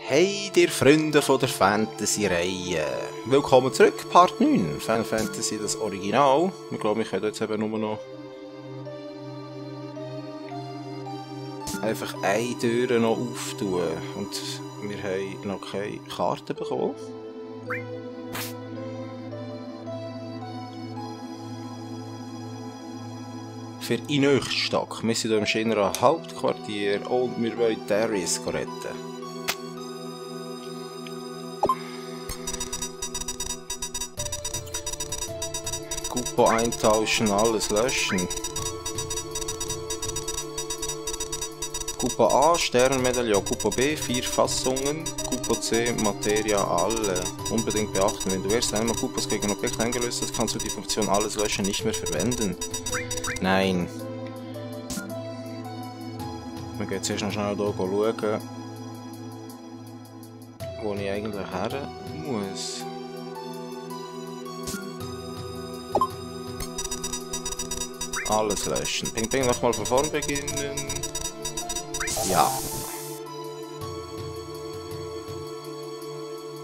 Hey, ihr Freunde von der Fantasy-Reihe! Willkommen zurück, Part 9, Final Fantasy, das Original. Ich glaube, ich kann jetzt eben nur noch einfach eine Tür noch auftun und wir haben noch keine Karte bekommen. Für Inöchstock. Wir sind hier im Shinra Hauptquartier und wir wollen Darius retten. Kupo eintauschen, alles löschen. Kupo A, Sternmedaillon. Kupo B, 4 Fassungen. Kupo C, Materia, alle. Unbedingt beachten, wenn du erst einmal Kupos gegen Objekt eingelöst hast, kannst du die Funktion alles löschen nicht mehr verwenden. Nein. Wir gehen jetzt erst noch schnell hier schauen, wo ich eigentlich her muss. Alles löschen. Ping Ping, nochmal von vorn beginnen. Ja.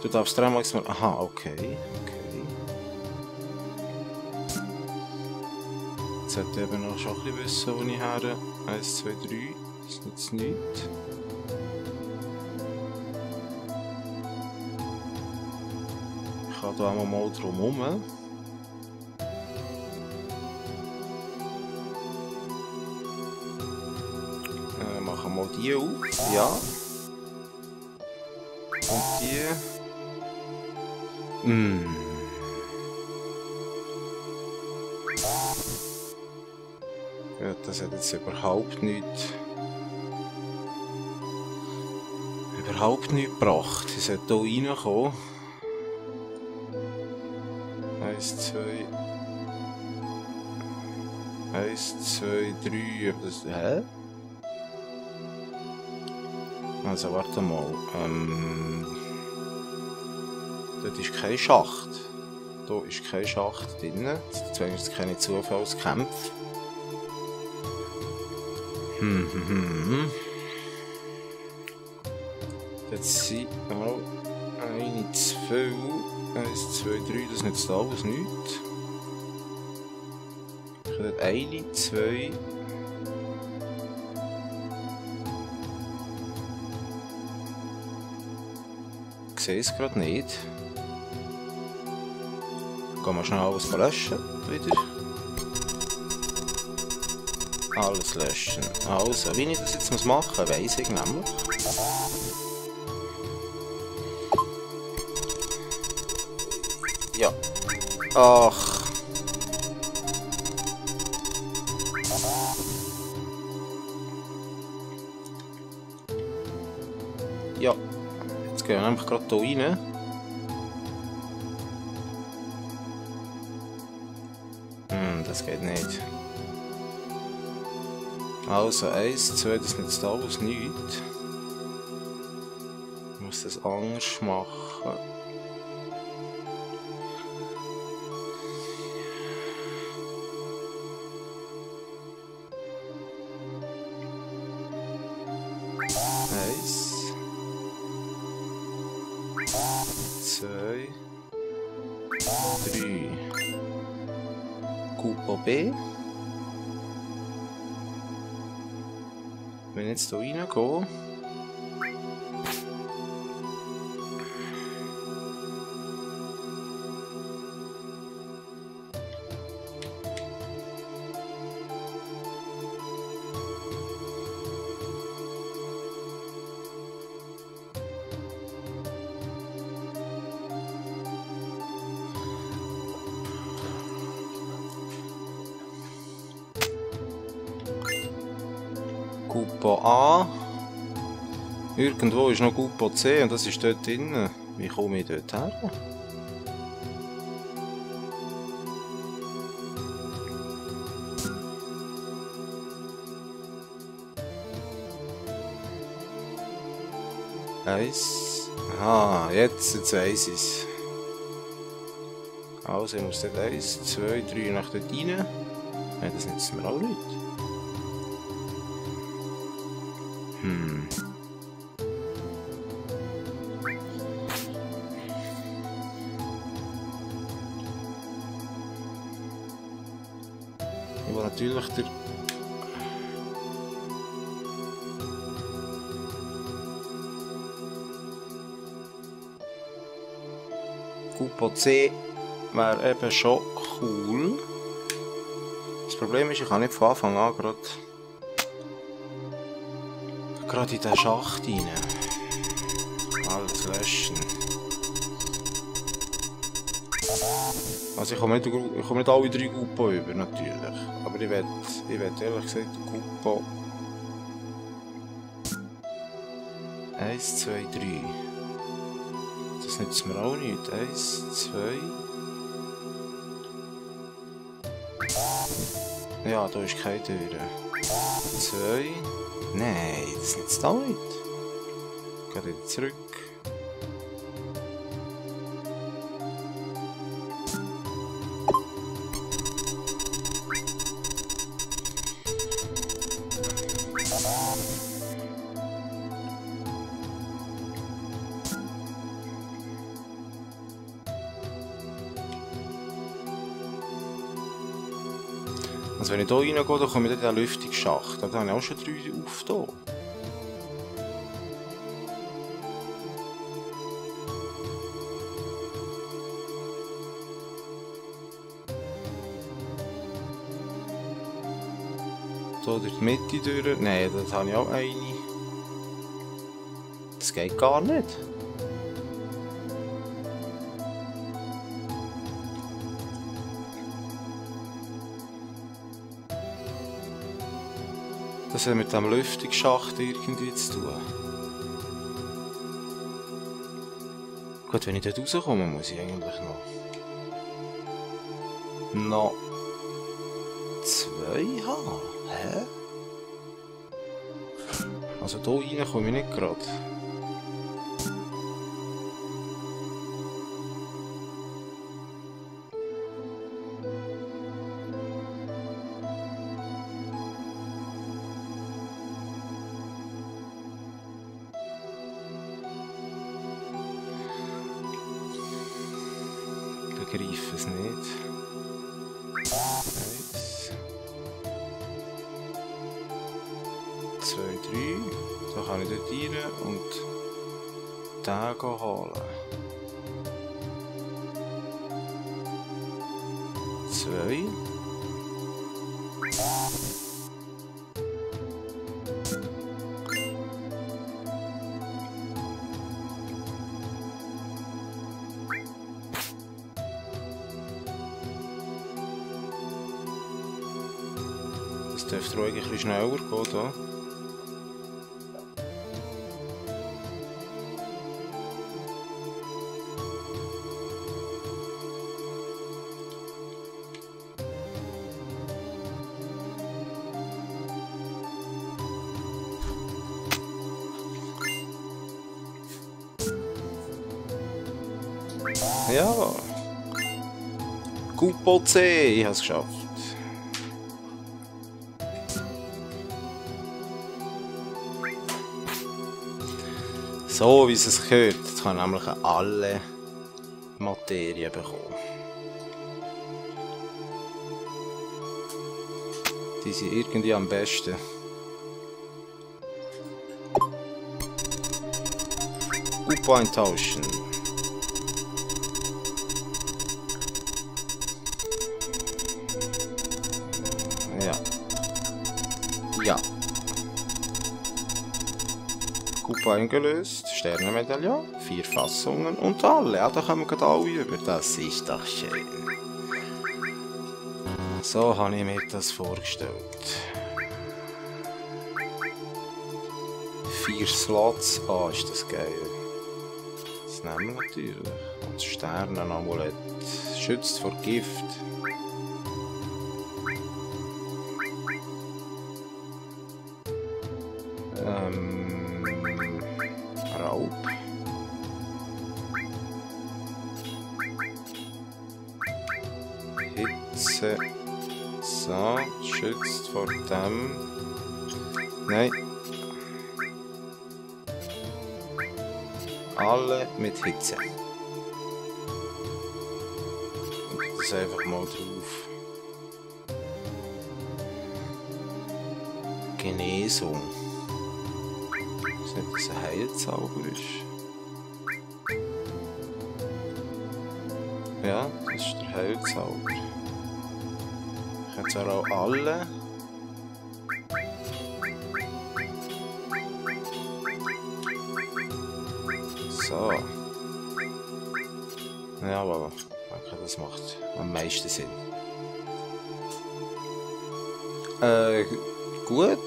Du darfst dreimal... Aha, okay. Jetzt sollte ich eben noch schon ein bisschen wissen, wo ich her. 1, 2, 3. Das nützt nichts. Ich kann hier einmal mal drum herum. Machen wir die auf. Ja. Und die. Ja, das hat jetzt überhaupt nichts gebracht. Sie sollte hier reinkommen. 1, 2. 1, 2, 3. Das, hä? Also warte mal. Dort ist kein Schacht. Da ist kein Schacht drin. Deswegen ist es keine Zufallskämpfe. Jetzt sind auch 1, 2, 1, 2, 3, das nützt alles nichts. Ich habe dort 1, 2. Ich sehe es gerade nicht. Gehen wir schnell alles löschen. Wieder. Alles löschen. Also, wie ich das jetzt machen muss, weiss ich nämlich. Ja. Ach. Ja. Jetzt gehen wir nämlich gerade hier rein. Das geht nicht. Also 1, 2, das nützt alles nichts. Ich muss das anders machen. Eins. 2. 3. Kupo B. Wenn ich jetzt hier reingehe. Kupo A. Irgendwo ist noch Kupo C und das ist dort drin. Wie komme ich dort her? Eins. Aha, jetzt weiss ich es. Also ich muss dort 1, 2, 3 nach dort rein. Nein, das nützt mir auch nicht. natürlich der... Coupo C wäre eben schon cool. Das Problem ist, ich kann nicht von Anfang an gerade in den Schacht rein. Alles löschen. Also ich komme nicht alle 3 Coupo über, natürlich. Aber ich will ehrlich gesagt Coupo 1, 2, 3. Das nützt mir auch nicht. 1, 2. Ja, da ist keine Tür. 2. Nein, das nützt auch nicht. Ich gehe wieder zurück. Also wenn ich hier reingehe, dann komme ich in den Lüftungsschacht. Da habe ich auch schon 3 auf hier. Hier durch die Mitte durch. Nein, das habe ich auch eine. Das geht gar nicht. Das hat mit dem Lüftungsschacht irgendwie zu tun. Gut, wenn ich dort rauskomme, muss ich eigentlich noch 2 haben. Hä? Also hier rein komme ich nicht gerade. Ich begreife es nicht. 1, 2, 3. Da kann ich dort rein und den holen. 2. Das dürfte ruhig ein bisschen schneller gehen hier. Ja. Coupo C, ich habe es geschafft. So wie es gehört. Jetzt kann ich nämlich alle Materien bekommen. Die sind irgendwie am besten. Coupo eintauschen. Ja. Ja. Coupo eingelöst, Sternenmedaille, 4 Fassungen und alle. Ja, da kommen wir gerade alle über. Das ist doch schön. So habe ich mir das vorgestellt. 4 Slots. Ah, ist das geil. Das nehmen wir natürlich. Und das Sternenamulett schützt vor Gift. Raub. Hitze. So, schützt vor dem. Nein. Alle mit Hitze. Und das einfach mal drauf. Genesung. Dass nicht ein Heilzauber ist. Ja, das ist der Heilzauber. Ich habe zwar auch alle. So. Ja, aber okay, das macht am meisten Sinn. Gut.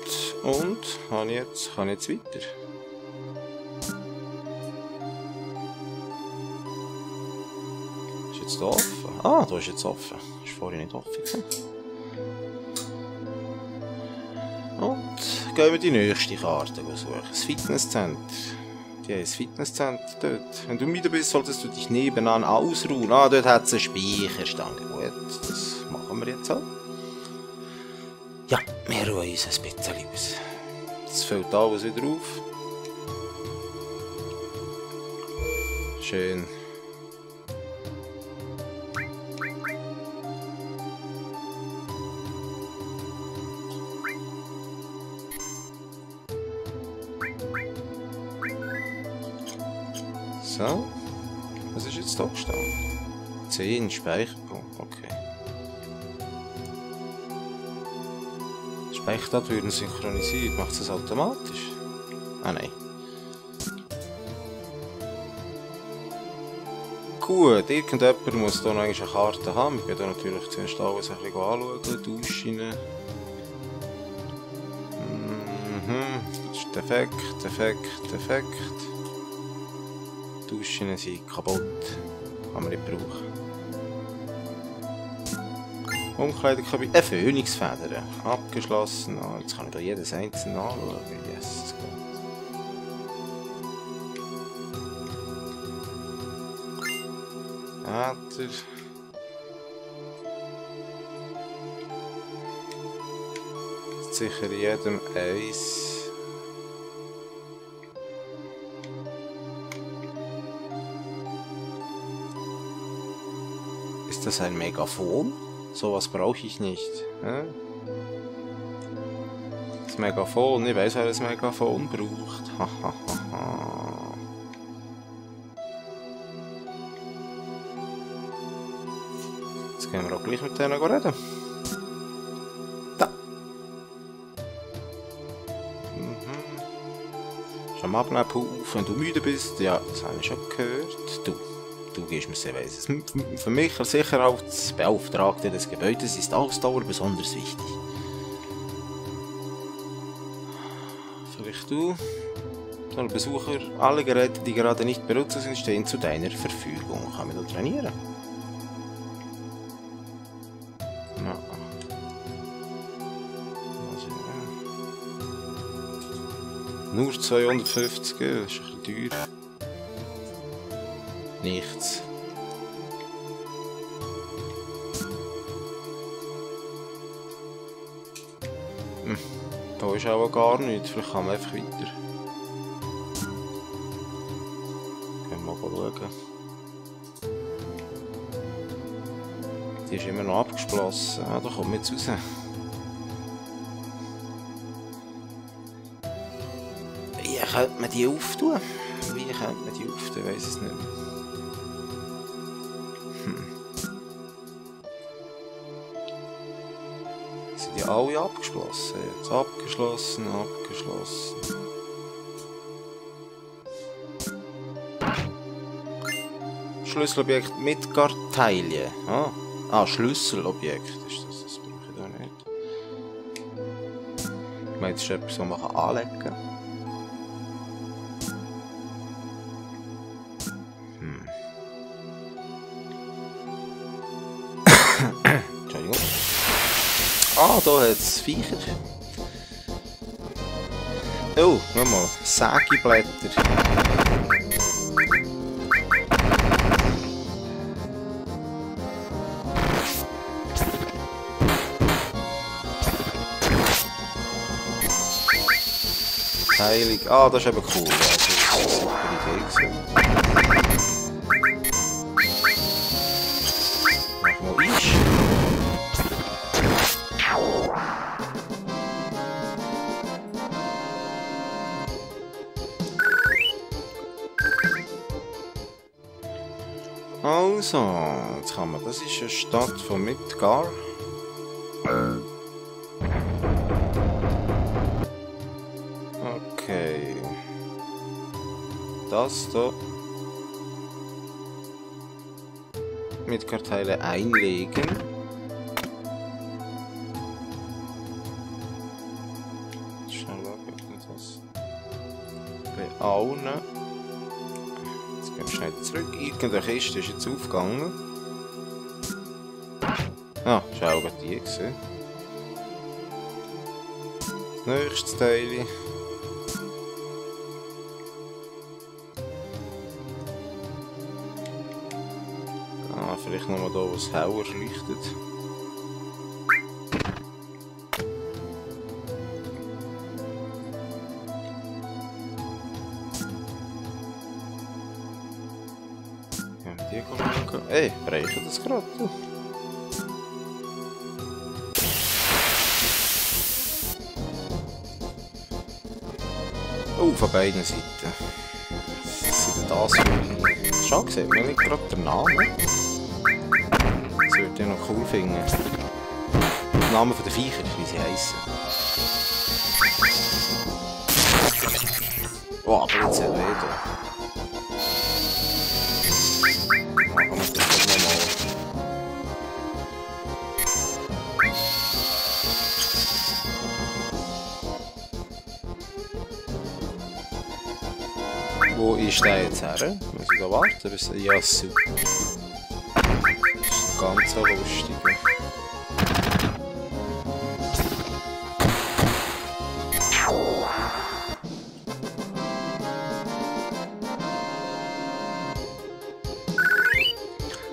Und kann ich jetzt weiter. Ist jetzt da offen? Ah, da ist jetzt offen. Ist vorher nicht offen gewesen. Und gehen wir die nächste Karte suchen. Das Fitnesszentrum. Die haben ein Fitnesszentrum dort. Wenn du müde bist, solltest du dich nebenan ausruhen. Ah, dort hat es eine Speicherstange. Gut, das machen wir jetzt auch. Ja, wir ruhen uns ein bisschen aus. Das fällt alles wieder auf. Schön. So, was ist jetzt da gestanden? 10 Speicherpunkte, okay. Speicherdaten werden synchronisiert, macht das automatisch? Ah nein. Gut, irgendjemand muss hier noch eine Karte haben. Ich werde natürlich zuerst alles ein bisschen anschauen, Duschen. Das ist defekt. Duschen sind kaputt. Kann man nicht brauchen. Umkleidekabine. Phönixfedern. Abgeschlossen. Oh, jetzt kann ich da jedes einzelne anschauen. Yes, Äther. Sicher jedem eins. Ist das ein Megafon? Sowas brauche ich nicht. Ja? Das Megafon, ich weiß, wer das Megafon braucht. Jetzt gehen wir auch gleich mit denen reden. Da! Schon am Abnehmen auf, wenn du müde bist. Ja, das habe ich schon gehört. Du gehst mir sehr weiss. Für mich als Sicherheitsbeauftragter des Gebäudes ist Ausdauer besonders wichtig. Vielleicht du? Tolle Besucher, alle Geräte, die gerade nicht benutzt sind, stehen zu deiner Verfügung. Kann man da trainieren? Ja. Nur 250, das ist ein bisschen teuer. Nichts. Da ist aber gar nichts. Vielleicht kann man einfach weiter. Können wir mal schauen. Die ist immer noch abgeschlossen. Ah, da kommt man jetzt raus. Wie könnte man die auftun? Wie könnte man die auftun? Ich weiss es nicht mehr. Sind die alle abgeschlossen? Jetzt abgeschlossen. Schlüsselobjekt mit Karteilien. Schlüsselobjekt ist das. Das brauche ich da nicht. Ich meine, das ist etwas, was man anlegen kann. Entschuldigung. Ah, da hat es Viecher. Oh, schau mal. Sägeblätter. Heilig. Ah, das ist eben cool. Ja, das ist eine super Idee gewesen. Mach mal Eis. Also, jetzt kann man. Das ist eine Stadt von Midgar. Okay. Das da. Midgar-Teile einlegen. Schnell schauen, das. Beaunen. Jetzt gehen wir schnell zurück. Irgendeine Kiste ist jetzt aufgegangen. Ah, das war auch gerade die gesehen. Das nächste Teil. Ah, vielleicht nochmal da, wo es heller leuchtet. Ja, die kommen. Ey, brechen das gerade. Oh, von beiden Seiten. Sind das für... Schade, sieht man nicht gerade den Namen. Das würde ich noch cool finden. Die Namen der Viecher, wie sie heißen. Oh, aber jetzt hat weh da. Machen wir das doch nochmal. Wo ist der jetzt her? Muss ich da warten? Bis ja, super. Das ist ganz lustig.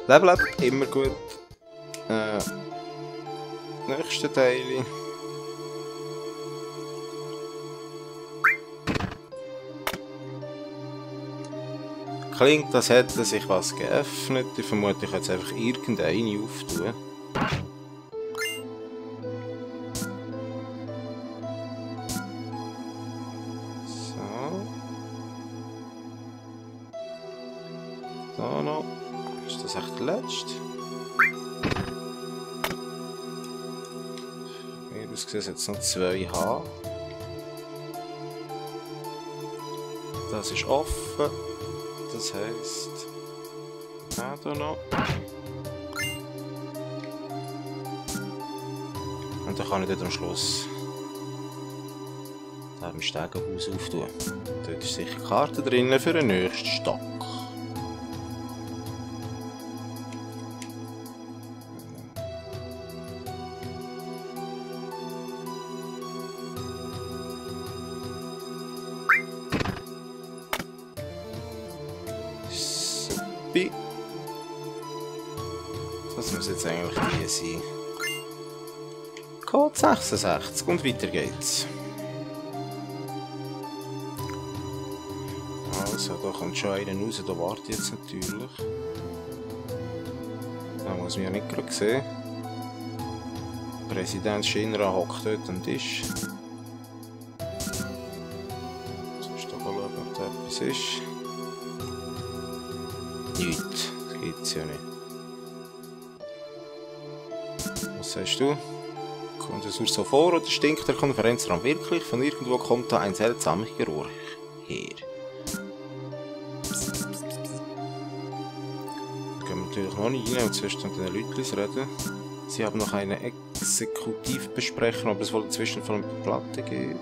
Level Up, immer gut. Nächste Teil. Klingt, als hätte sich was geöffnet. Ich vermute, ich kann jetzt einfach irgendeine auftun. So. Da noch. Ist das echt der letzte? Mir ausgesehen jetzt noch 2 H. Das ist offen. Das heisst, da noch. Und dann kann ich dort am Schluss da im Stegenhaus auftun. Dort ist sicher Karte drin für den nächsten Stock. Das muss jetzt eigentlich die sein. Code 66 und weiter geht's. Also, da kommt schon einer raus, da warte ich jetzt natürlich. Da muss man ja nicht gerade sehen. Präsident Shinra hockt dort am Tisch. Sonst doch mal schauen, ob da etwas ist. Nichts, das gibt's ja nicht. Was sagst du? Kommt es nur so vor oder stinkt der Konferenzraum wirklich? Von irgendwo kommt da ein seltsamer Geruch her. Da können wir natürlich noch nicht rein und zuerst mit den Leuten reden. Sie haben noch eine Exekutivbesprechung, ob es wohl inzwischen von der Platte geht.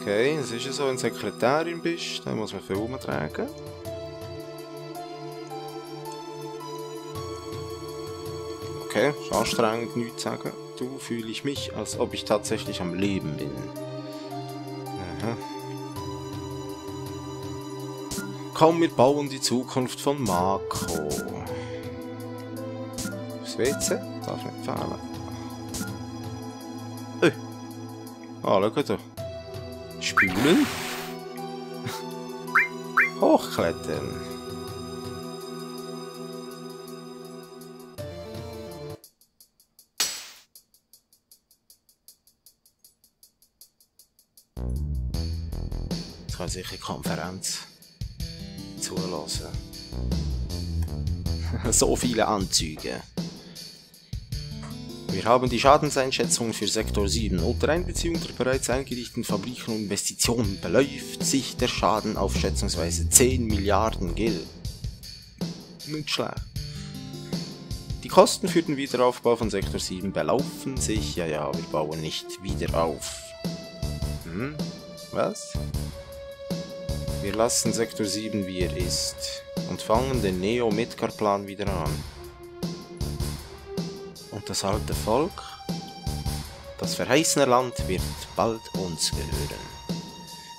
Okay, es ist ja so, wenn du Sekretärin bist, dann muss man viel umtragen. Okay, ist anstrengend, nichts zu sagen. Du fühle ich mich, als ob ich tatsächlich am Leben bin. Aha. Komm, wir bauen die Zukunft von Mako. Das WC darf nicht fehlen. Ah, schau da. Spülen. Hochklettern. kann sicher Konferenz zulassen. So viele Anzüge. Wir haben die Schadenseinschätzung für Sektor 7. Unter Einbeziehung der bereits eingerichteten Fabriken und Investitionen beläuft sich der Schaden auf schätzungsweise 10 Milliarden Gil. Nicht schlecht. Die Kosten für den Wiederaufbau von Sektor 7 belaufen sich... Ja, wir bauen nicht wieder auf. Was? Wir lassen Sektor 7 wie er ist und fangen den Neo-Midgar-Plan wieder an. Und das alte Volk, das verheißene Land, wird bald uns gehören.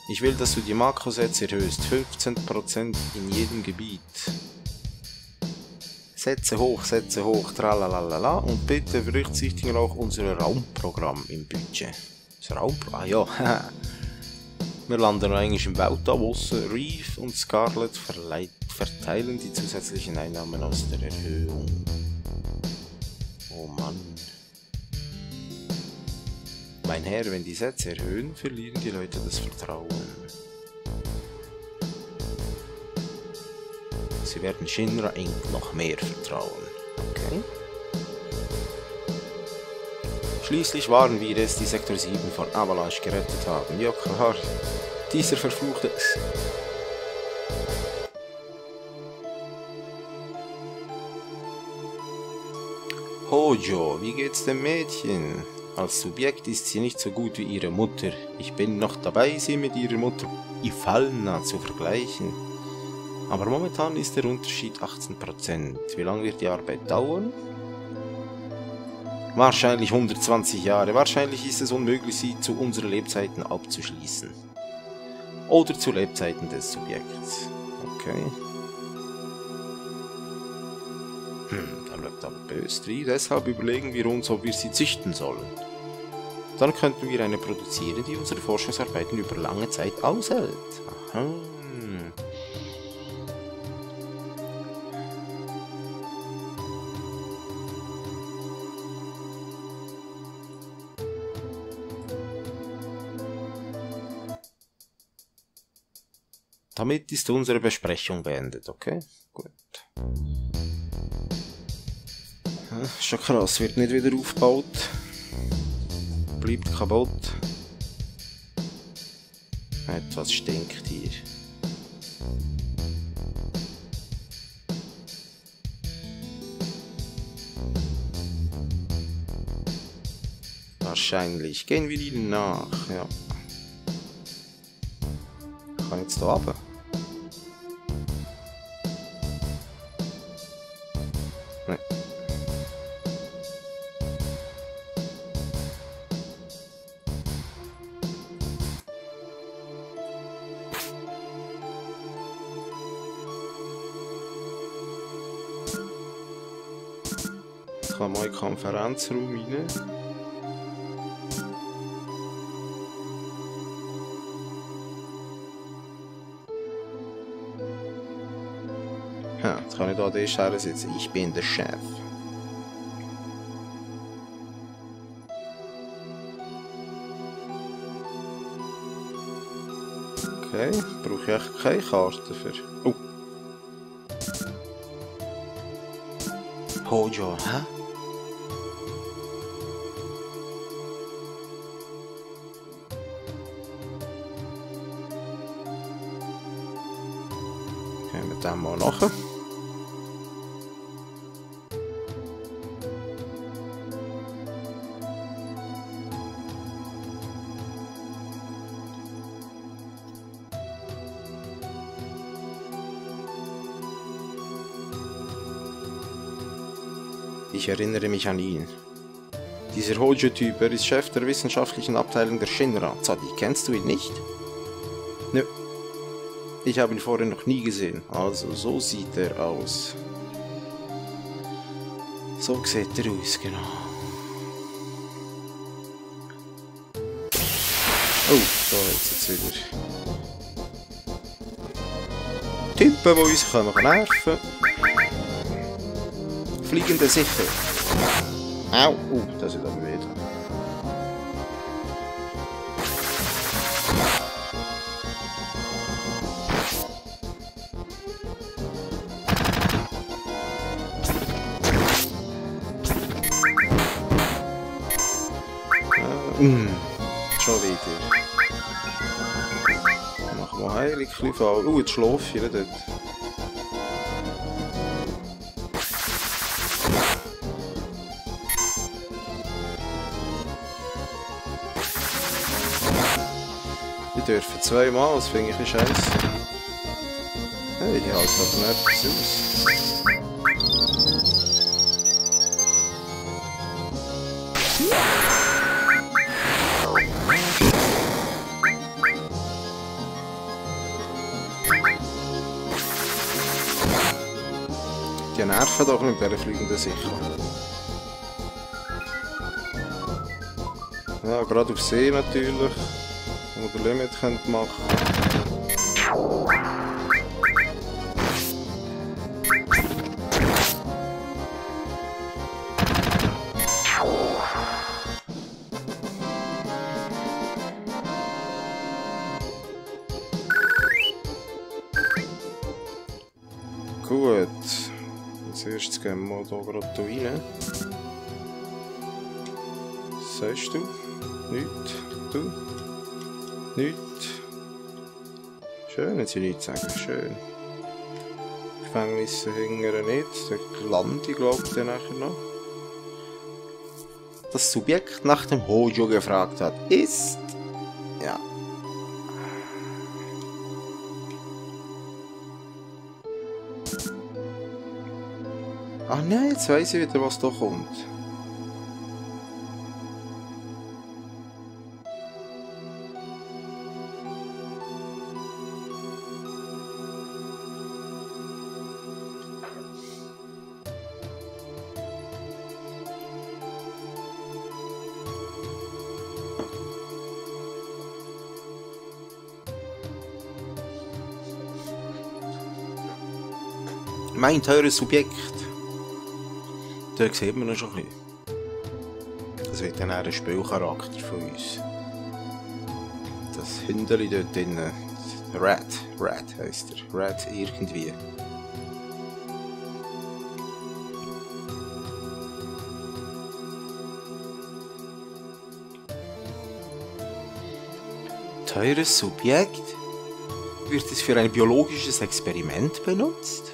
Ich will, dass du die Makrosätze erhöhst, 15% in jedem Gebiet. Sätze hoch, tralalala, und bitte berücksichtigen auch unser Raumprogramm im Budget. Das Raumprogramm? Ah ja, wir landen eigentlich im Weltdavos. Reeve und Scarlet verteilen die zusätzlichen Einnahmen aus der Erhöhung. Oh Mann. Mein Herr, wenn die Sätze erhöhen, verlieren die Leute das Vertrauen. Sie werden Shinra Inc. noch mehr vertrauen. Okay. Schließlich waren wir es, die Sektor 7 von Avalanche gerettet haben. Ja klar, dieser verfluchte... Hojo, wie geht's dem Mädchen? Als Subjekt ist sie nicht so gut wie ihre Mutter. Ich bin noch dabei, sie mit ihrer Mutter Ifalna zu vergleichen. Aber momentan ist der Unterschied 18%. Wie lange wird die Arbeit dauern? Wahrscheinlich 120 Jahre. Wahrscheinlich ist es unmöglich, sie zu unseren Lebzeiten abzuschließen. Oder zu Lebzeiten des Subjekts. Okay. Da läuft aber böse drin. Deshalb überlegen wir uns, ob wir sie züchten sollen. Dann könnten wir eine produzieren, die unsere Forschungsarbeiten über lange Zeit aushält. Aha. Damit ist unsere Besprechung beendet, okay? Gut. Schon krass, wird nicht wieder aufgebaut. Bleibt kaputt. Etwas stinkt hier. Wahrscheinlich. Gehen wir ihnen nach, ja. Ich kann jetzt da runter. Nein. Ich kann mal in den Konferenzraum rein. Ja, jetzt kann ich da den Scheren sitzen. Ich bin der Chef. Okay, brauche ich echt keine Karte für. Oh! Hojo, hä? Okay, mit dem mal nachher. Ich erinnere mich an ihn. Dieser Hojo-Typ, er ist Chef der wissenschaftlichen Abteilung der Shinra. Zadi, kennst du ihn nicht? Nö. Ich habe ihn vorher noch nie gesehen. Also, so sieht er aus. So sieht er aus, genau. Oh, da jetzt wieder. Typen, die uns nerven können. Fliegende Sicher. Au, das ist aber wieder. Schon wieder. Machen wir heilig Fall. Jetzt schlafe ich dort. Die dürfen zweimal, das finde ich ein Scheiße. Hey, die halten aber nicht aus. Die nerven doch mit dieser fliegenden Sicher. Ja, gerade auf See natürlich, wo der Limit könnt machen. Gut. Als erstes gehen wir hier gerade rein. Was sagst du? Nichts? Du? Nichts? Schön, wenn sie nichts sagen. Schön. Gefängnisse hingern nicht. Da lande ich, glaube ich, dann nachher noch. Das Subjekt nach dem Hojo gefragt hat, ist... Ja. Ach nein, jetzt weiss ich wieder, was da kommt. Mein teures Subjekt. Da sieht man noch schon ein bisschen. Das wird dann auch ein Spielcharakter von uns. Das Hündeli dort drinnen. Rat heisst er. Rat irgendwie. Teures Subjekt? Wird es für ein biologisches Experiment benutzt?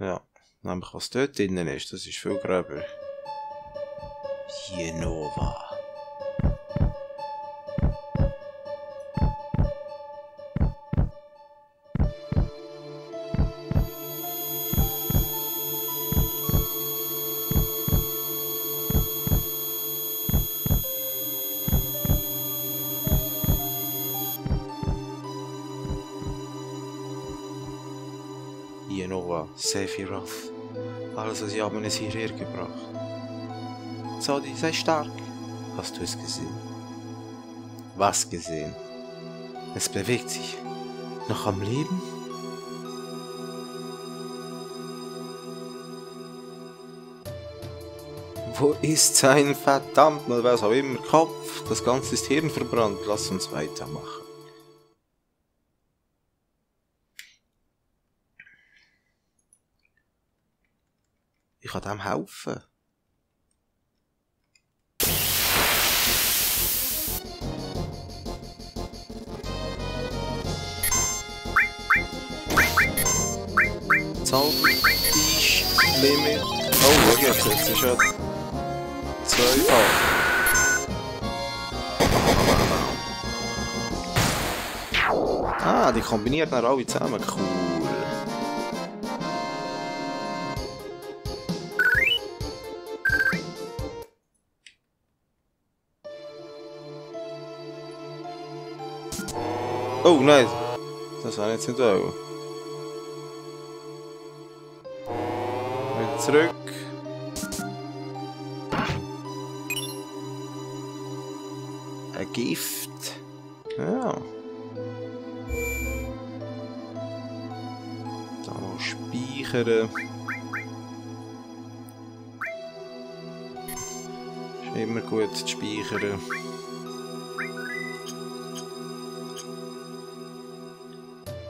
Ja, nämlich was dort drinnen ist, das ist viel gröber. Jenova. Jenova, Sephiroth. Alles, was ich haben, ist hierher gebracht. Zodi, sei stark. Hast du es gesehen? Was gesehen? Es bewegt sich. Noch am Leben? Wo ist sein verdammt, was auch immer, Kopf? Das Ganze ist hirnverbrannt. Lass uns weitermachen. Ich kann dem helfen. Limit. Oh, schau jetzt ist ja 2 Ah, die kombiniert dann alle zusammen. Cool. Oh nein, das war jetzt nicht auch. Wieder zurück. Ein Gift. Ja. Da noch speichern. Ist immer gut zu speichern.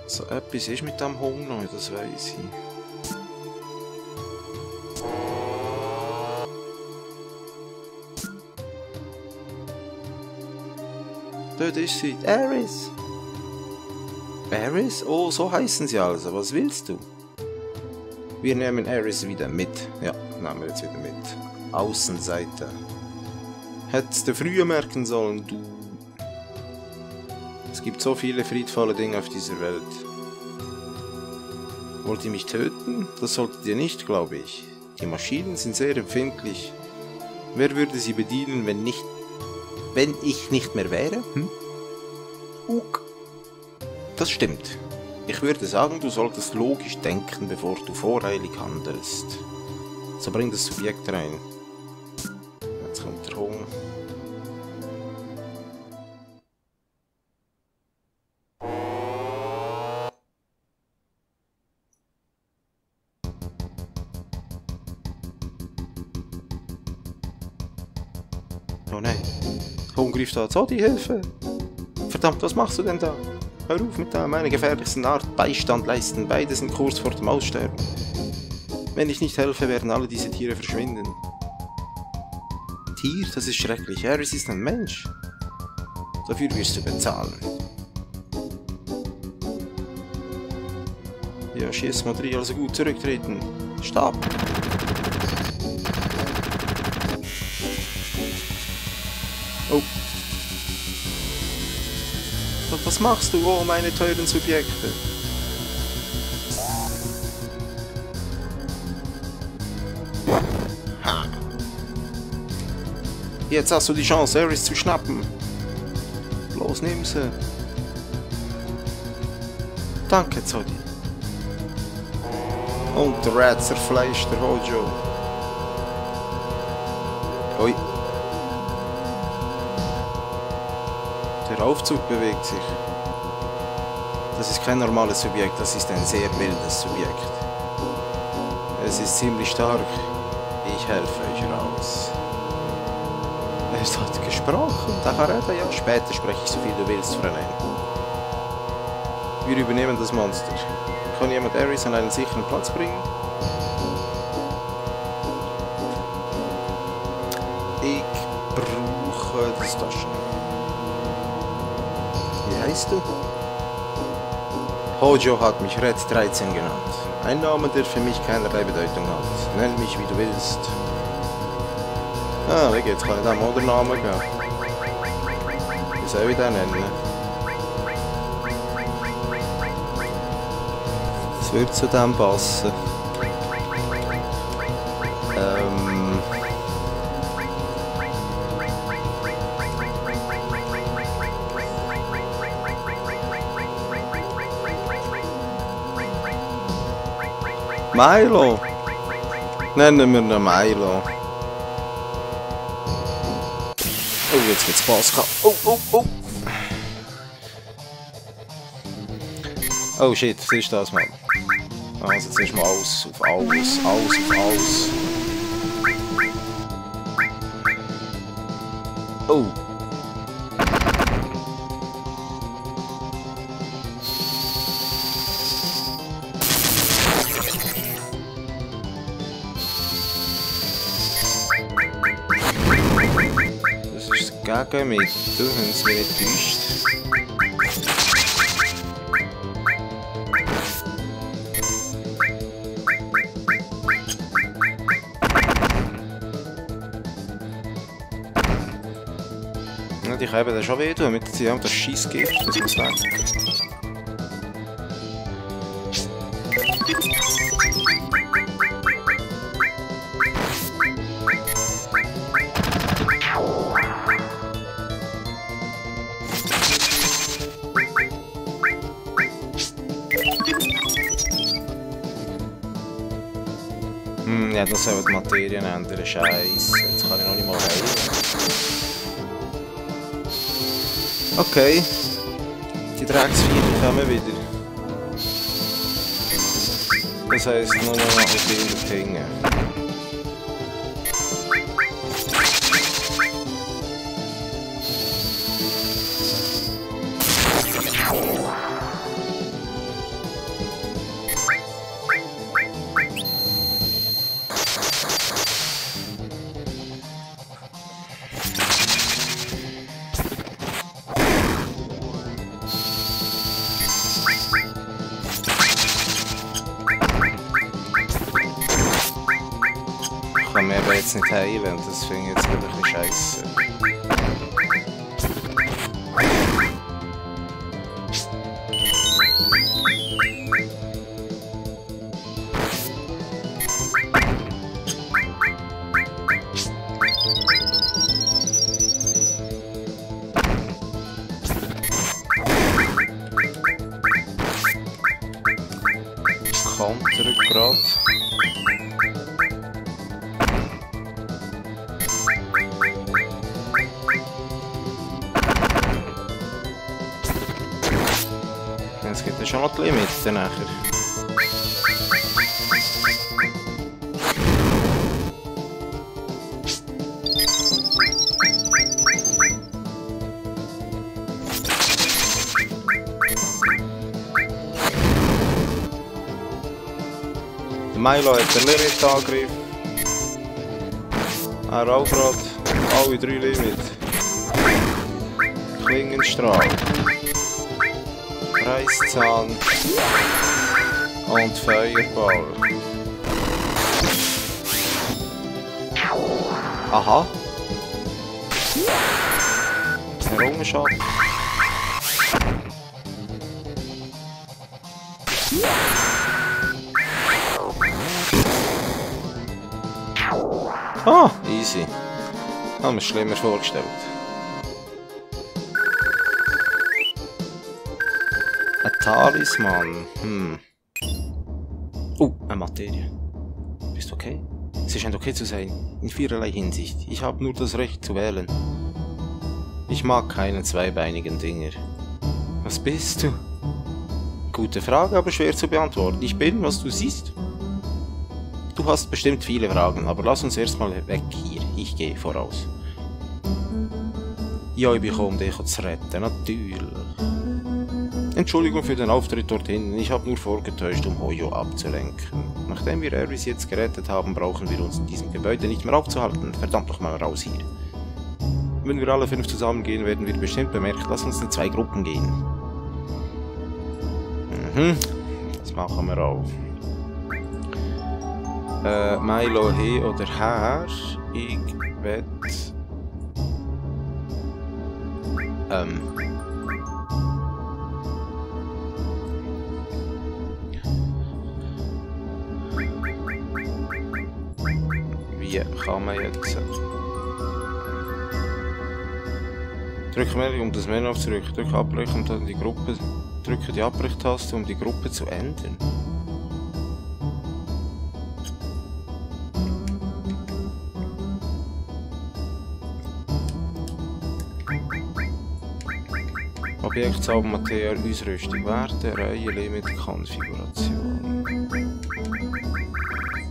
So etwas ist mit dem Hund noch, das weiss ich. Dort ist sie. Ares. Ares? Oh, so heißen sie also. Was willst du? Wir nehmen Ares wieder mit. Ja, nehmen wir jetzt wieder mit. Außenseite. Hättest du früher merken sollen, du. Es gibt so viele friedvolle Dinge auf dieser Welt. Wollt ihr mich töten? Das solltet ihr nicht, glaube ich. Die Maschinen sind sehr empfindlich. Wer würde sie bedienen, wenn ich nicht mehr wäre? Das stimmt. Ich würde sagen, du solltest logisch denken, bevor du voreilig handelst. So bring das Subjekt rein. Jetzt kommt der Hunger. Oh nein. Hunger greift da. So, die Hilfe! Verdammt, was machst du denn da? Hör auf mit meiner gefährlichsten Art Beistand leisten. Beide sind kurz vor dem Aussterben. Wenn ich nicht helfe, werden alle diese Tiere verschwinden. Tier? Das ist schrecklich. Ares ist ein Mensch. Dafür wirst du bezahlen. Ja, schieß Modri, also gut, zurücktreten. Stab! Oh. Was machst du, oh meine teuren Subjekte? Ha. Jetzt hast du die Chance, Ares zu schnappen. Los, nimm sie. Danke, Zodi. Und der Rat zerfleischt der Hojo. Ui. Der Aufzug bewegt sich. Das ist kein normales Subjekt, das ist ein sehr wildes Subjekt. Es ist ziemlich stark. Ich helfe euch raus. Es hat gesprochen. Taharada, ja, später spreche ich so viel du willst, Fräulein. Wir übernehmen das Monster. Kann jemand Ares an einen sicheren Platz bringen? Ich brauche das Taschentuch. Wie heißt du? Hojo hat mich Red 13 genannt. Ein Name, der für mich keinerlei Bedeutung hat. Nenn mich wie du willst. Ah, wie geht's? Kann ich dem auch den Namen geben? Wie soll ich den nennen? Das wird zu dem passen. Milo! Nennen wir ihn Milo. Oh, jetzt geht's Pascal. Oh, oh, oh! Oh shit, was ist das, Mann? Also jetzt erstmal aus auf alles, alles auf alles. Oh! Gegenmittel, wenn es mir nicht täuscht. Ja, die können dann schon wehtun, mit sie haben das Scheissgift, das muss weg. Ja, das soll die Materien ändern, Scheiße. Jetzt kann ich noch nicht mal helfen. Okay. Die Drecksviecher kommen wieder. Das heisst nur noch ein bisschen hängen. den jetzt nicht heilen. Das finde ich jetzt ein bisschen scheiße. Konter gerade. Jetzt gibt es schon noch die Limits nachher. Milo hat den Limit-Angriff. Er auch gerade. Alle 3 Limit. Klingenstrahl. Reißzahn. Und Feuerball. Aha. Errungenschaft. Ah, easy. Haben wir schlimmer vorgestellt. Ein Talisman. Eine Materie. Bist du okay? Sie scheint okay zu sein. In vielerlei Hinsicht. Ich habe nur das Recht zu wählen. Ich mag keine zweibeinigen Dinger. Was bist du? Gute Frage, aber schwer zu beantworten. Ich bin, was du siehst. Du hast bestimmt viele Fragen, aber lass uns erstmal weg hier. Ich gehe voraus. Ja, ich bekomme dich zu retten, natürlich. Entschuldigung für den Auftritt dorthin, ich habe nur vorgetäuscht, um Hoyo abzulenken. Nachdem wir Erwis jetzt gerettet haben, brauchen wir uns in diesem Gebäude nicht mehr aufzuhalten. Verdammt noch mal raus hier. Wenn wir alle 5 zusammengehen, werden wir bestimmt bemerkt. Lass uns in 2 Gruppen gehen. Das machen wir auch. Milo hin oder her. Ich wett. Wie kann man jetzt? Drück Menü, um das Menü aufzurücken. Drück Abbrechen, um dann die Gruppe. Drücke die Abbrechtaste, um die Gruppe zu ändern. Objekt Zaubermaterie Ausrüstung Werte Reihe Limit Konfiguration.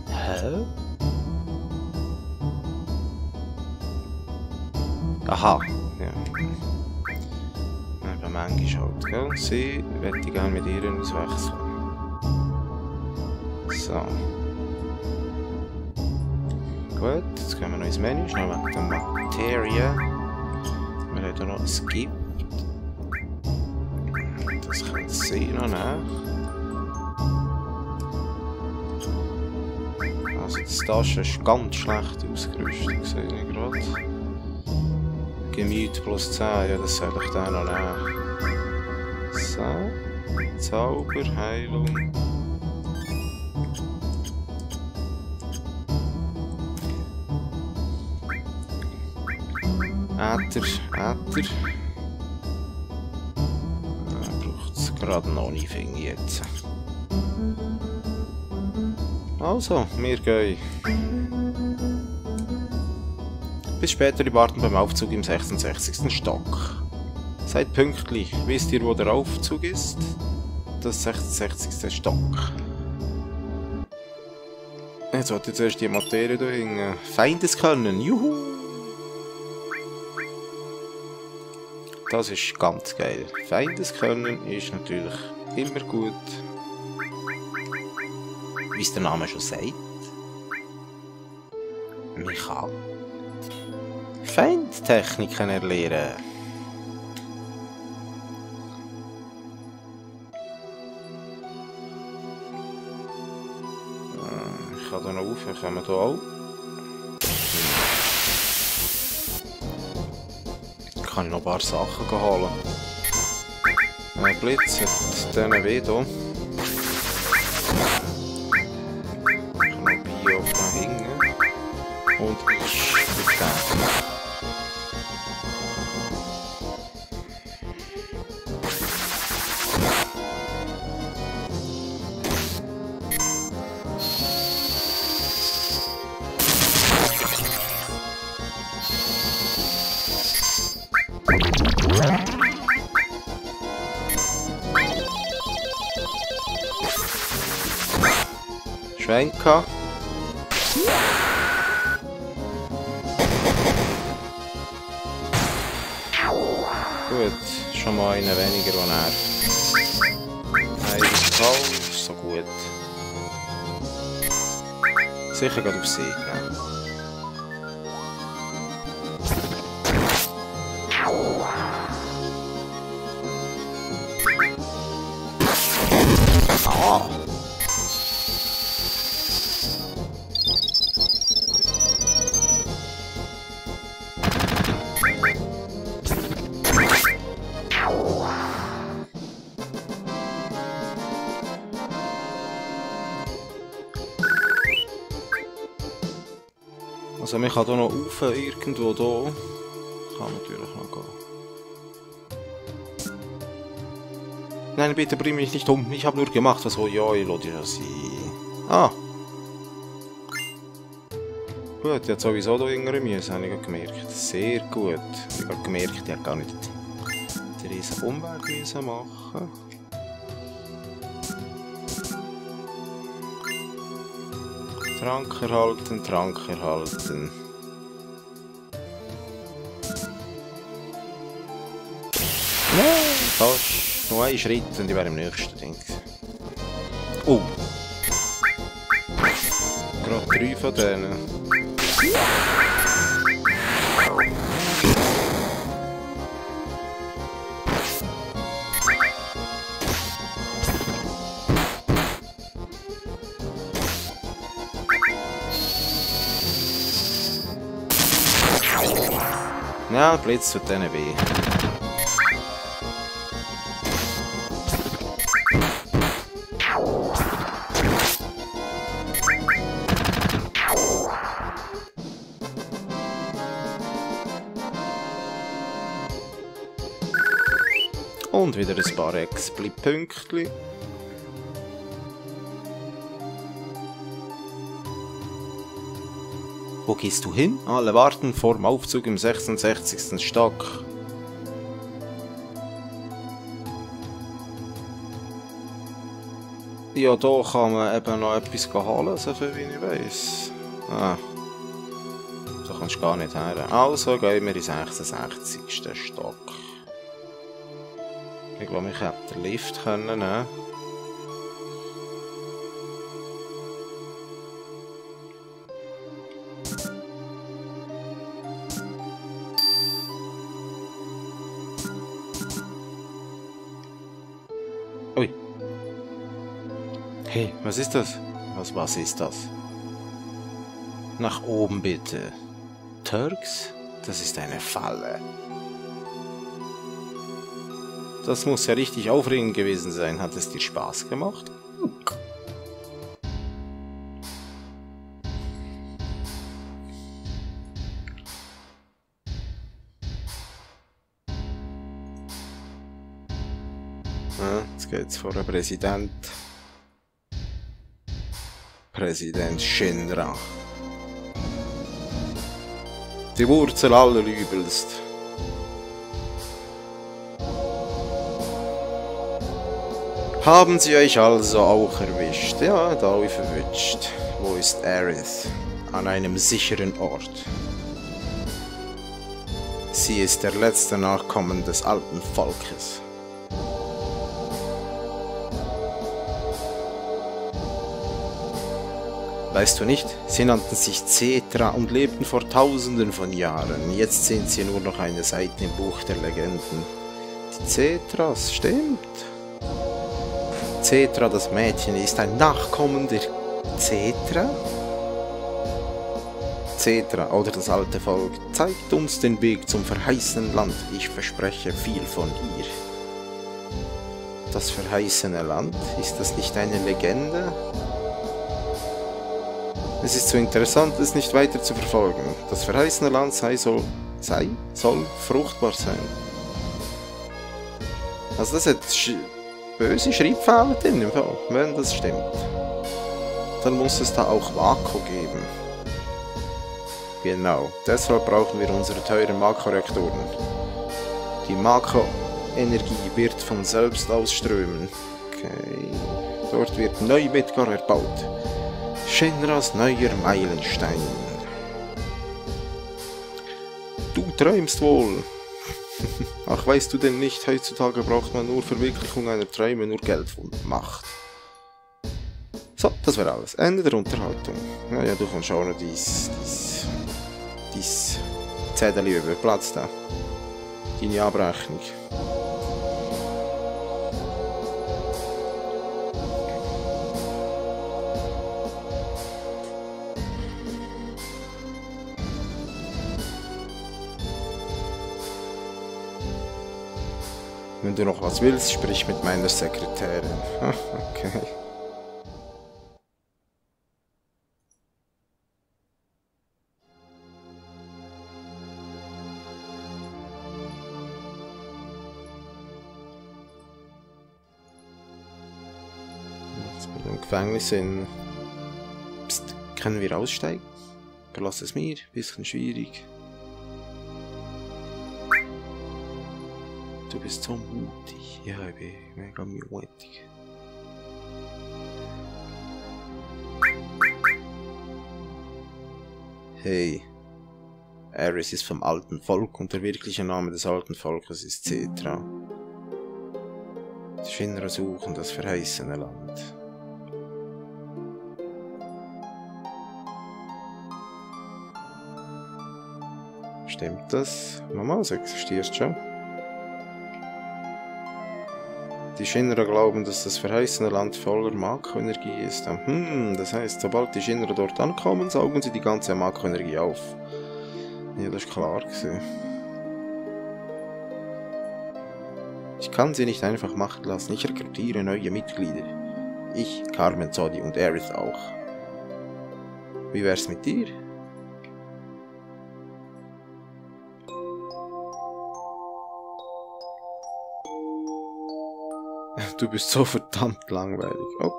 Hä? Aha, ja. Aber manchmal halt, gell? Sie möchte ich gerne mit ihr auswechseln. So. Gut, jetzt gehen wir noch ins Menü, schnell wegen der Materie. Wir haben hier noch ein Skip. Das könnte sie noch nehmen. Also die Tasche ist ganz schlecht ausgerüstet, sehe ich gerade. Gemüt plus 10, ja das soll ich dann noch nehmen. So, Zauber, Heilung. Äther. Gerade noch nicht, finde ich jetzt. Also, wir gehen. Bis später die Warten beim Aufzug im 66. Stock. Seid pünktlich. Wisst ihr, wo der Aufzug ist? Das 66. Stock. Jetzt wollte ich zuerst die Materie da hängen. Feindeskönnen. Juhu! Das ist ganz geil. Feindeskönnen ist natürlich immer gut. Wie es der Name schon sagt. Man kann Feindtechniken erlernen. Ich kann da noch rauf, können wir hier auch. kann ich noch ein paar Sachen holen. Blitz hat diesen weh hier. Ich kann noch Bio da hinten. Und ich mit dem. Schwenker. Gut, schon mal einen weniger, der nervt. Ein Fall, ist so gut. Sicher geht auf See, ne? Ah! Also man kann hier noch rauf, irgendwo hier. Kann natürlich noch gehen. Nein, bitte bring mich nicht um. Ich habe nur gemacht, was ja, ich lasse dich ja sein. Ah! Gut, jetzt sowieso hier irgendeine Müsse, habe ich gemerkt. Sehr gut. Ich habe gemerkt, ich habe gar nicht den riesen Umweg machen. Trank erhalten, Trank erhalten. Nein, fast. Noch ein Schritt und ich wäre im nächsten Ding. Oh! Gerade 3 von denen. Ja, Blitz tut denen weh. Und wieder ein paar Expli-Pünktchen. Wo gehst du hin? Alle warten vor dem Aufzug im 66. Stock. Ja, da kann man eben noch etwas holen, so viel wie ich weiss. Ah. Da kannst du gar nicht her. Also gehen wir in den 66. Stock. Ich glaube, ich hätte den Lift können nehmen. Ui. Hey, was ist das? Was ist das? Nach oben bitte. Turks? Das ist eine Falle. Das muss ja richtig aufregend gewesen sein. Hat es dir Spaß gemacht? Ja, jetzt geht's vor der Präsident. Präsident Shinra. Die Wurzel aller Übels. Haben sie euch also auch erwischt? Ja, da habe ich verwünscht. Wo ist Aerith? An einem sicheren Ort. Sie ist der letzte Nachkommen des alten Volkes. Weißt du nicht? Sie nannten sich Cetra und lebten vor Tausenden von Jahren. Jetzt sind sie nur noch eine Seite im Buch der Legenden. Die Cetras, stimmt. Cetra, das Mädchen, ist ein Nachkommen der Cetra? Cetra oder das alte Volk, zeigt uns den Weg zum verheißenen Land. Ich verspreche viel von ihr. Das verheißene Land? Ist das nicht eine Legende? Es ist so interessant, es nicht weiter zu verfolgen. Das verheißene Land soll fruchtbar sein. Also das hat böse Schreibfehler drin, im Fall, wenn das stimmt. Dann muss es da auch Mako geben. Genau, deshalb brauchen wir unsere teuren Mako-Reaktoren. Die Mako-Energie wird von selbst ausströmen. Okay, dort wird Neu-Midgar erbaut. Shinras neuer Meilenstein. Du träumst wohl. Ach, weißt du denn nicht, heutzutage braucht man nur Verwirklichung einer Träume, nur Geld und Macht. So, das wäre alles. Ende der Unterhaltung. Naja, du kannst auch noch dies Zettel über Platz da. Deine Abrechnung. Wenn du noch was willst, sprich mit meiner Sekretärin. Okay. Jetzt bin ich im Gefängnis in... Psst, können wir aussteigen? Verlass es mir, bisschen schwierig. Du bist so mutig. Ja, ich bin mega mutig. Hey. Ares ist vom alten Volk und der wirkliche Name des alten Volkes ist Cetra. Die Shinra suchen das verheißene Land. Stimmt das? Mama, es existiert schon. Die Shinra glauben, dass das verheißene Land voller Mako-Energie ist. Das heißt, sobald die Shinra dort ankommen, saugen sie die ganze Mako-Energie auf. Ja, das ist klar gewesen. Ich kann sie nicht einfach machen lassen. Ich rekrutiere neue Mitglieder. Ich, Carmen, Zodi und Aerith auch. Wie wär's mit dir? Du bist so verdammt langweilig. Okay.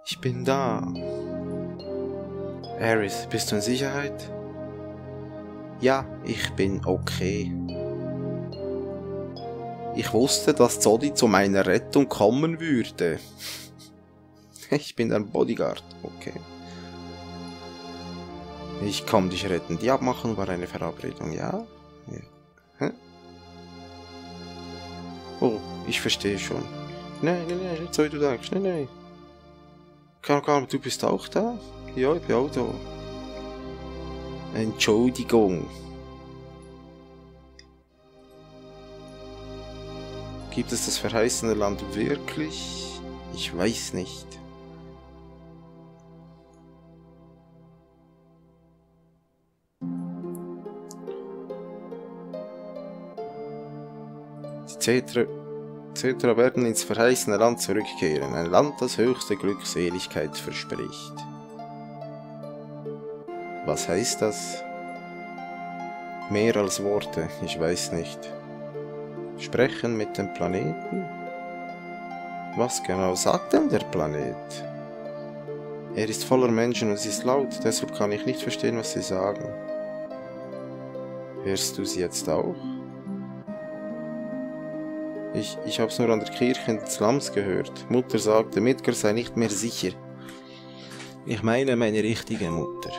Ich bin da. Aerith, bist du in Sicherheit? Ja, ich bin okay. Ich wusste, dass Zodi zu meiner Rettung kommen würde. Ich bin dein Bodyguard, okay. Ich komm dich retten. Die Abmachung war eine Verabredung, ja? Ja. Hä? Oh, ich verstehe schon. Nein, nicht so wie du denkst. Nein. Carmen, du bist auch da? Ja, ich bin auch da. Entschuldigung. Gibt es das verheißene Land wirklich? Ich weiß nicht. Die Cetra werden ins verheißene Land zurückkehren, ein Land, das höchste Glückseligkeit verspricht. Was heißt das? Mehr als Worte, ich weiß nicht. Sprechen mit dem Planeten? Was genau sagt denn der Planet? Er ist voller Menschen und es ist laut, deshalb kann ich nicht verstehen, was sie sagen. Hörst du sie jetzt auch? Ich hab's nur an der Kirche in den Slums gehört. Mutter sagte, Midgar sei nicht mehr sicher. Ich meine meine richtige Mutter.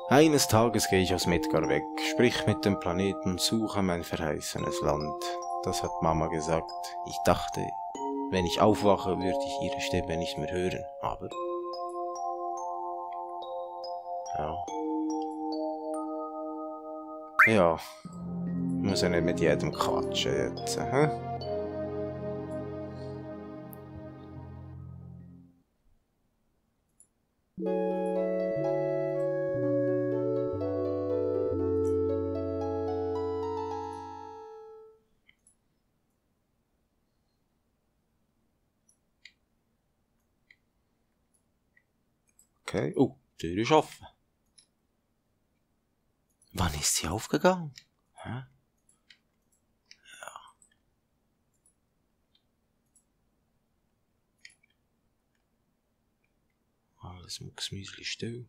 Eines Tages gehe ich aus Midgar weg, sprich mit dem Planeten, suche mein verheißenes Land. Das hat Mama gesagt. Ich dachte, wenn ich aufwache, würde ich ihre Stimme nicht mehr hören, aber... Ja... Ja. Ich muss ja nicht mit jedem quatschen jetzt. Hä? Okay. Oh, die Tür ist offen. Wann ist sie aufgegangen? Hä? Ja. Alles mucksmüsli still.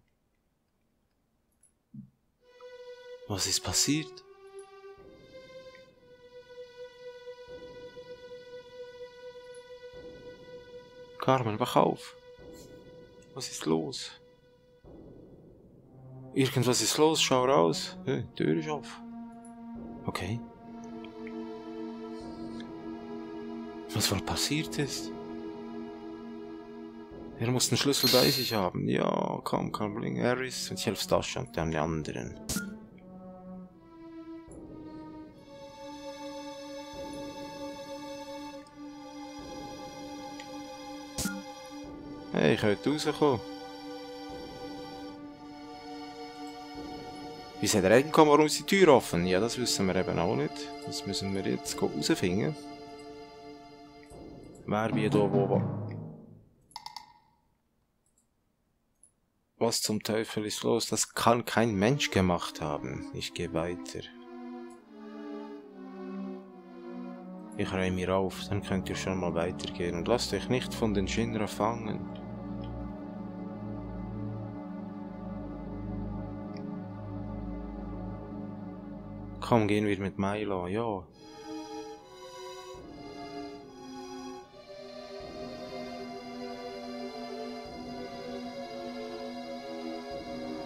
Was ist passiert? Carmen, wach auf. Was ist los? Irgendwas ist los, schau raus. Die Tür ist auf. Okay. Was wohl passiert ist? Er muss den Schlüssel bei sich haben. Ja, komm, bring Harris und ich helfe Stascha und dann die anderen. Hey, ich könnte rauskommen. Wie ist der reingekommen, warum ist die Tür offen? Ja, das wissen wir eben auch nicht. Das müssen wir jetzt herausfinden. Wer wie da wo. Was zum Teufel ist los? Das kann kein Mensch gemacht haben. Ich gehe weiter. Ich reihe mir auf, dann könnt ihr schon mal weitergehen und lasst euch nicht von den Shinra fangen. Komm, gehen wir mit Milo, ja.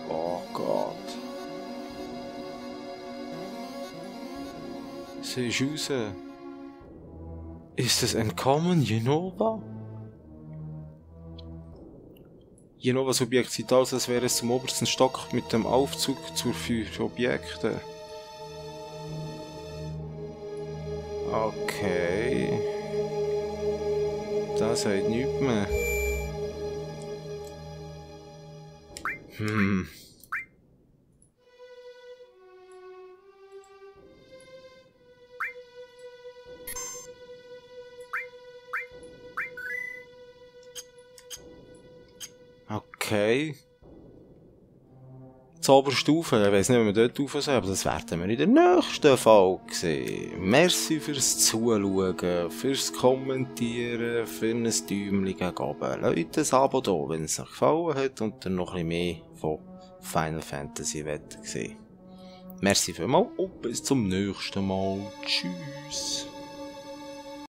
Oh Gott. Sie ist raus. Ist es entkommen, Jenova? Jenovas Objekt sieht aus, als wäre es zum obersten Stock mit dem Aufzug für Objekte. Okay. Das sagt nichts mehr. Okay. Die Oberstufe, ich weiss nicht, ob wir dort rauf sind, aber das werden wir in der nächsten Folge sehen. Merci fürs Zuschauen, fürs Kommentieren, für ein Däumchen gegen oben. Leute, ein Abo da, wenn es euch gefallen hat und ihr noch ein bisschen mehr von Final Fantasy sehen. Merci vielmals und bis zum nächsten Mal. Tschüss.